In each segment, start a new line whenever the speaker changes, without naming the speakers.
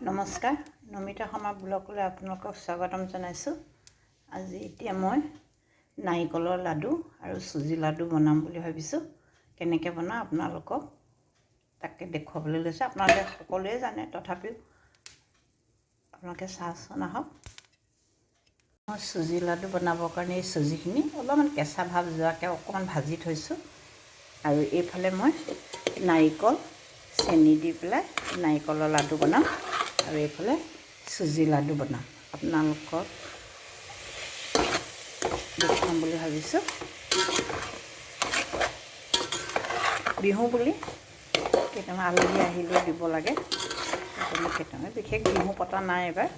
নমস্কাৰ, নমিতা শৰ্মা ব্লগলৈ আপোনালোকক স্বাগতম জনাইছোঁ। আজি এতিয়া মই নাৰিকলৰ লাডু আৰু চুজি লাডু বনাম বুলি ভাবিছোঁ। কেনেকৈ বনাওঁ আপোনালোকক তাকে দেখুৱাবলৈ লৈছোঁ। আপোনালোকে সকলোৱে জানে, তথাপিও আপোনালোকে চাওঁচোন আহক। মই চুজি লাডু বনাবৰ কাৰণে এই চুজিখিনি অলপমান কেঁচা ভাৱ যোৱাকৈ অকণমান ভাজি থৈছোঁ আৰু এইফালে মই নাৰিকল চেনি দি পেলাই নাৰিকলৰ লাডু বনাম আৰু এইফালে চুজি লাডু বনাম, আপোনালোকক দেখুৱাম বুলি ভাবিছোঁ। বিহু বুলি কেইটামান আলহী আহিলেও দিব লাগে, সেইকাৰণে কেইটামান বিশেষ বিহু পতা নাই এইবাৰ।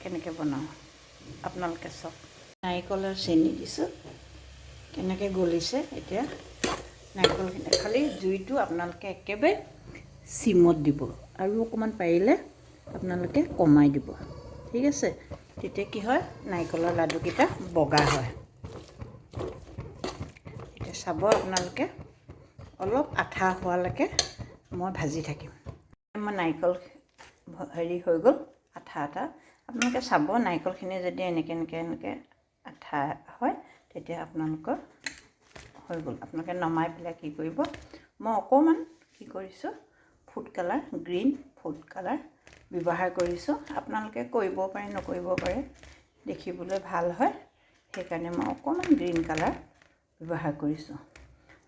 কেনেকৈ বনাওঁ আপোনালোকে চাওক। নাৰিকলৰ চেনি দিছোঁ, কেনেকৈ গলিছে এতিয়া নাৰিকলখিনি। খালি জুইটো আপোনালোকে একেবাৰে চিমত দিব আৰু অকণমান পাৰিলে আপোনালোকে কমাই দিব, ঠিক আছে? তেতিয়া কি হয়, নাৰিকলৰ লাডুকেইটা বগা হয়। এতিয়া চাব আপোনালোকে, অলপ আঠা হোৱালৈকে মই ভাজি থাকিম। মই নাৰিকল হেৰি হৈ গ'ল আঠা আঠা। আপোনালোকে চাব, নাৰিকলখিনি যদি এনেকৈ এনেকৈ এনেকৈ আঠা হয়, তেতিয়া আপোনালোকৰ হৈ গ'ল। আপোনালোকে নমাই পেলাই কি কৰিব, মই অকণমান কি কৰিছোঁ, food colour, green food colour ব্যৱহাৰ কৰিছোঁ। আপোনালোকে কৰিব পাৰে, নকৰিব পাৰে, দেখিবলৈ ভাল হয় সেইকাৰণে মই অকণমান গ্ৰীণ কালাৰ ব্যৱহাৰ কৰিছোঁ।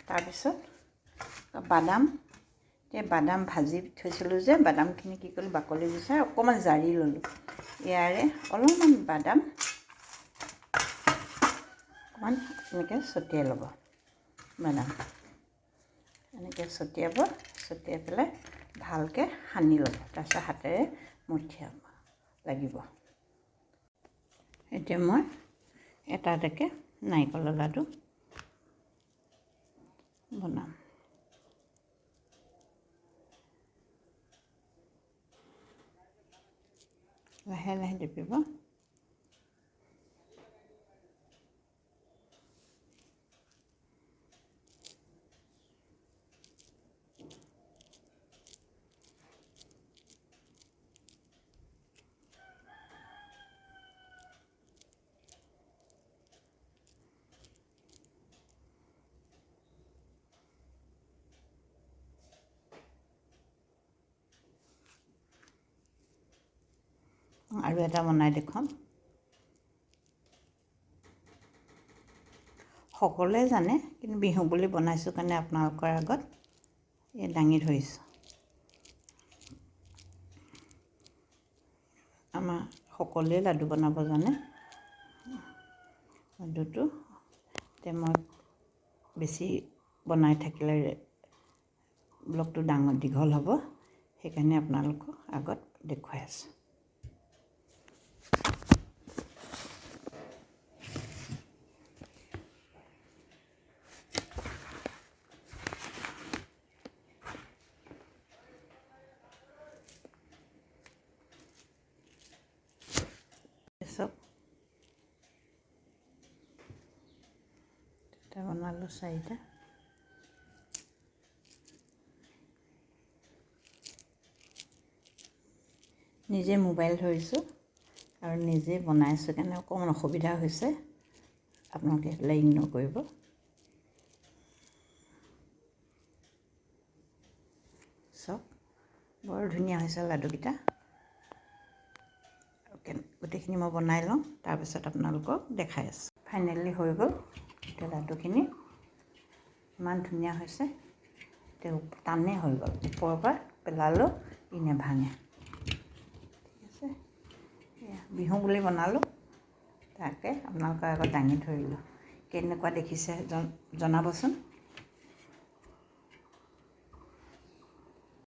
তাৰপিছত বাদাম, এতিয়া বাদাম ভাজি থৈছিলোঁ যে, বাদামখিনি কি কৰিলোঁ, বাকলি গুচাই অকণমান জাৰি ল'লোঁ। ইয়াৰে অলপমান বাদাম অকণমান এনেকৈ ছটিয়াই ল'ব। বাদাম এনেকৈ ছটিয়াব, ছটিয়াই পেলাই ভালকৈ সানি ল'ব। তাৰপিছত হাতেৰে মঠিয়াব লাগিব। এতিয়া মই এটা এটাকৈ নাৰিকলৰ লাডু বনাম। লাহে লাহে টিপিব। আৰু এটা বনাই দেখুৱাম। সকলোৱে জানে, কিন্তু বিহু বুলি বনাইছোঁ কাৰণে আপোনালোকৰ আগত এই দাঙি ধৰিছোঁ। আমাৰ সকলোৱে লাডু বনাব জানে। লাডুটো এতিয়া মই বেছি বনাই থাকিলে ব্লগটো ডাঙৰ দীঘল হ'ব, সেইকাৰণে আপোনালোকক আগত দেখুৱাই আছোঁ। চব দুটা বনালোঁ, চাৰিটা। নিজে মোবাইল ধৰিছোঁ আৰু নিজে বনাইছোঁ কাৰণে অকণমান অসুবিধা হৈছে, আপোনালোকে সেইবিলাক ইগন'ৰ কৰিব। চাওক, বৰ ধুনীয়া হৈছে লাডুকেইটা। গোটেইখিনি মই বনাই লওঁ, তাৰপিছত আপোনালোকক দেখাই আছোঁ। ফাইনেলি হৈ গ'ল এতিয়া লাডুখিনি, ইমান ধুনীয়া হৈছে। এতিয়া টানেই হৈ গ'ল, ওপৰৰ পৰা পেলালেও ই নেভাঙে। ঠিক আছে, এয়া বিহু বুলি বনালোঁ, তাকে আপোনালোকৰ আগত দাঙি ধৰিলোঁ। কেনেকুৱা দেখিছে জনাবচোন।